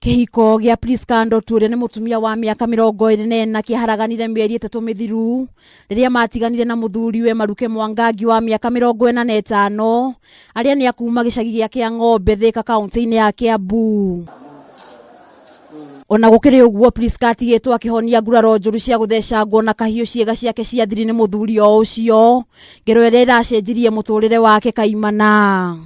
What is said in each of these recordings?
Kĩhiko gĩa Prisca Ndotu ũrĩa nĩ mũtumia wa mĩaka 24 kĩaharaganire mĩeri 3 mĩthiru rĩrĩa matiganire na mũthuriwe Maruke Mwangangi wa mĩaka 45 arĩa nĩ akuma gĩcagi gĩa Kĩang'ombe Thĩka kaũntĩ-inĩ ya Kĩambu. Ona gũkĩrĩ ũguo Prisca atigĩtwo akĩhonia nguraro njũru cia gũthecangwo na kahiũ ciĩga ciake cia thiri nĩ mũthuri o ũcio, ngero ĩrĩa ĩracenjirie mũtũrĩre wake kaimana.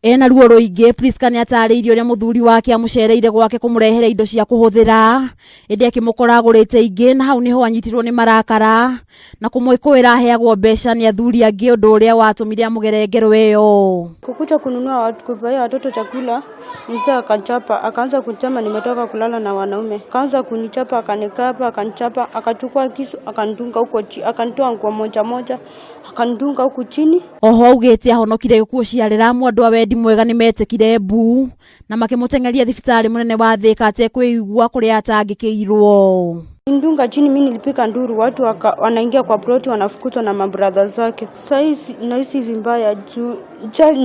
Ena ruo rũingĩ, Prisca nĩ atarĩirie ũrĩa mũthuri wake amũcereire gwake kũmũrehera indo cia kũhũthĩra, ĩndĩ akĩmũkora agũrĩte ingĩ na hau nĩho anyitirwo nĩ marakara na kũmwĩkũĩra aheagwo mbeca nĩ athuri angĩ ũndũ ũrĩa watũmire amũgere ngero ĩyo. Kukuja kununua kubaia watoto chakula, mzee akachapa, akaanza kuchama nimetoka kulala na wanaume. Akaanza kunichapa, akanikaba, akanichapa, akachukua kisu, akanidunga huko chini, akanitoa nguo moja moja, akanidunga huku chini. Oho augĩte ahonokire gĩkuũ ciarĩra amu andũ a wendi mwega nĩ metĩkire mbu na makĩmũteng'eria thibitarĩ mũnene wa Thĩka atekwĩigua kũrĩa atangĩkĩirwo. Ndunga chini, mimi nilipika nduru, watu wanaingia kwa ploti wanafukuzwa na mabradha zake. Sasa hivi nahisi vibaya juu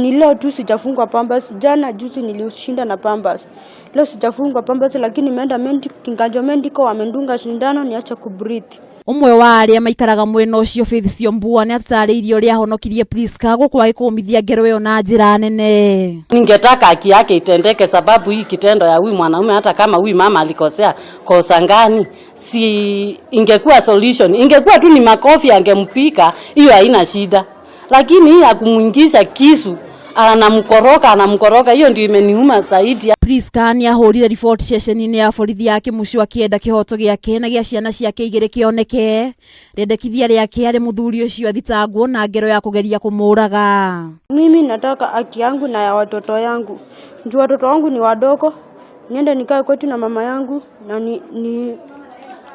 ni leo tu sijafungwa pambas, jana juzi nilishinda na pambas. Leo sijafungwa pambas, lakini nimeenda Kiganjo Medical wamendunga sindano niache kubreathe. Ũmwe wa arĩa maikaraga mwena ũcio Faith Siombua nĩ atarĩirie ũrĩa ahonokirie Prisca gũkũ agĩkũmithia ngero ĩyo na njĩra nene. Ningetaka haki yake itendeke, sababu hii kitendo ya huyu mwanaume, hata kama huyu mama alikosea kosa gani, si ingekuwa solution, ingekuwa tu ni makofi angempika, hiyo haina shida, lakini hii ya kumuingisha kisu anamkoroka anamkoroka, hiyo ndio imeniuma zaidi. Prisca nĩ ahũrire riboti ceceni-inĩ ya borithi ya Kĩmucu akĩenda kĩhoto gĩake na gĩa ciana ciake igĩrĩ kĩoneke. Rĩendekithia rĩake arĩ mũthuri ũcio athitangwo na ngero ya kũgeria kũmũraga. Mimi nataka haki yangu na ya watoto yangu. Juu watoto wangu ni wadogo, niende nikae kwetu na mama yangu na ni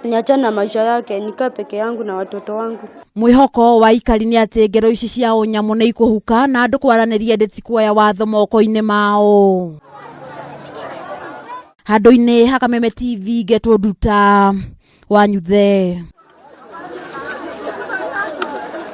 niachane na maisha yake, nikae peke yangu na watoto wangu. Mwĩhoko wa aikari nĩ atĩ ngero ici cia ũnyamũ nĩ ikũhuka na andũ kwaranĩria ĩndĩ ti kuoya watho moko-inĩ mao. Handũ-inĩ ha Kameme TV ngetwo Nduta wa Nyuthe.